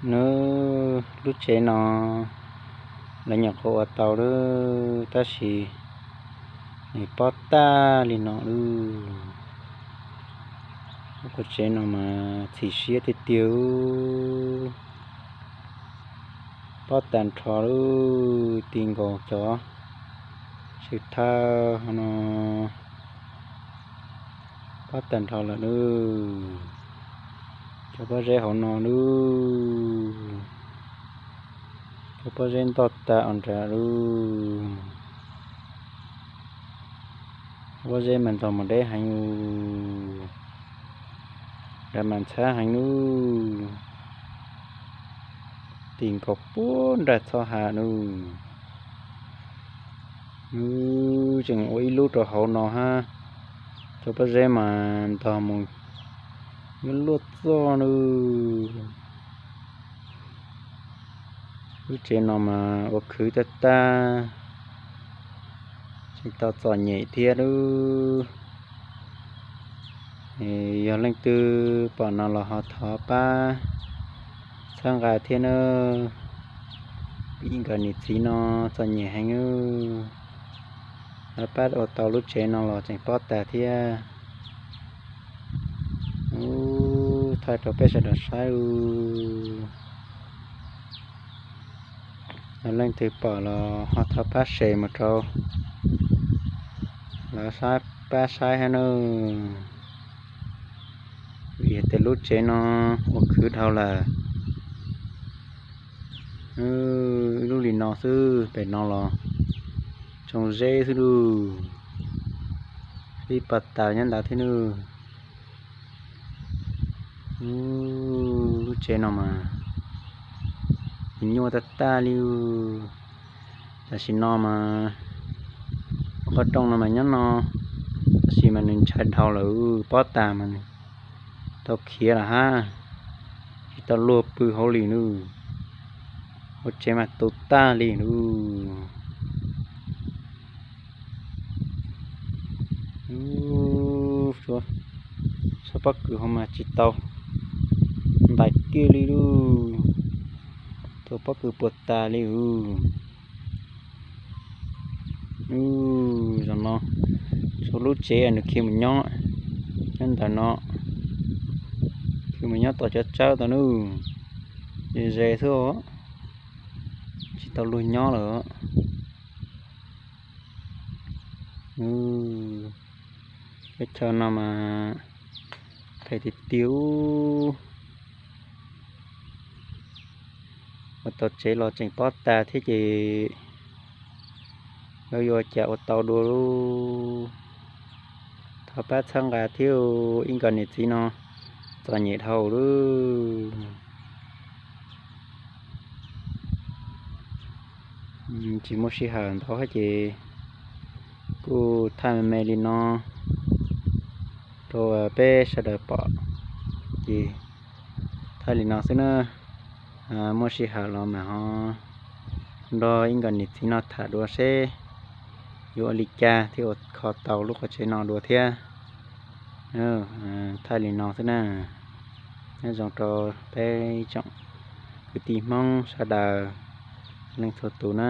Nws lub tsev no lawv nyuam qhuav ua tau lawm tab sis nws pob tag li no lawm. Lub qhov tsev no mas txhim siab tiag tiag, pob tag nrho lawm, ti nkaus cov sw thawj hauv no pob tag nrho lawm lawm. Cov pob zeb hauv no lawm, cov pob zeb ntog tag ua nrad lawm. Pob zeb mas ntog mus deb heev lawm, nrad mas ntxhab heev lawm, ti nkaus puag nram txhoj hav lawm. Nws tseem ua ib lub rau hauv no hab, cov pob zeb mas ntog mus yuav luaj txog lawm. Lub tsev no mas ua khwv tag tag, tsis tau txom nyem thiab lawm. Yog leej twg pom no los ho thov pab txhawb nqa thiab nawb. Vim nkawd niam txiv no txom nyem heev nawb. Lawv pab ua tau lub tsev no los tseem pob tag thiab. Ub, thaij rau peb sawv daws saib ub. Yog leej twg pom los ho thov pab share mus rau lawv pab saib hab nawb. Vim tias lub tsev no ua khwv dhau lawm. Ib lub li no xwb, pem no los tsoo zeb xwb lauj. Ib pas tas nyob ntawd thiab nawb. Lub tsev no mas nws nyuaj tag tag li. Tam sim no mas qhov rooj no mas nyob no, tab sis mas nws ntshai dhau lawm, pob tas mas nws tau khiav lawm hab, tsis tau luag pw hauv li nawb. Ua tsev mas tu tag li nawb. Ub, suab pob kws hauv mas tsis tau ntais kiag li lauj. Tua pob kws puas tas li ub. Ub, zaum no tshuav lub tsev nws khiav mus nyob nyob ntawm no, khiav mus nyob tom cov tsawb tau nawb. Ze ze xwb os, tsis tau luag nyob lawm. Teb chaws no mas phem tiag tiag ub. Ua tau tsev los tseem pob tas thiab ces yuav ua cas ua tau dua lauj. Thov pab txhawb nqa thiab, ib nkawm niam txiv no txom nyem dhau lawm. Tsis muaj sij hawm ntau hab ces kuj thaij me me li no rau peb sawv daws pom, ces thaij li no xwb na. Muaj sij hawm los mam ho nrog ib nkawm niam txiv no tham dua seb yuav ua li cas thiaj ua kho tau lub qhov tsev no dua thiab. Thaij li no xwb na. Nyob zoo rau peb tsoom kwv tij Hmoob sawv daws txhua leej txhua tus na.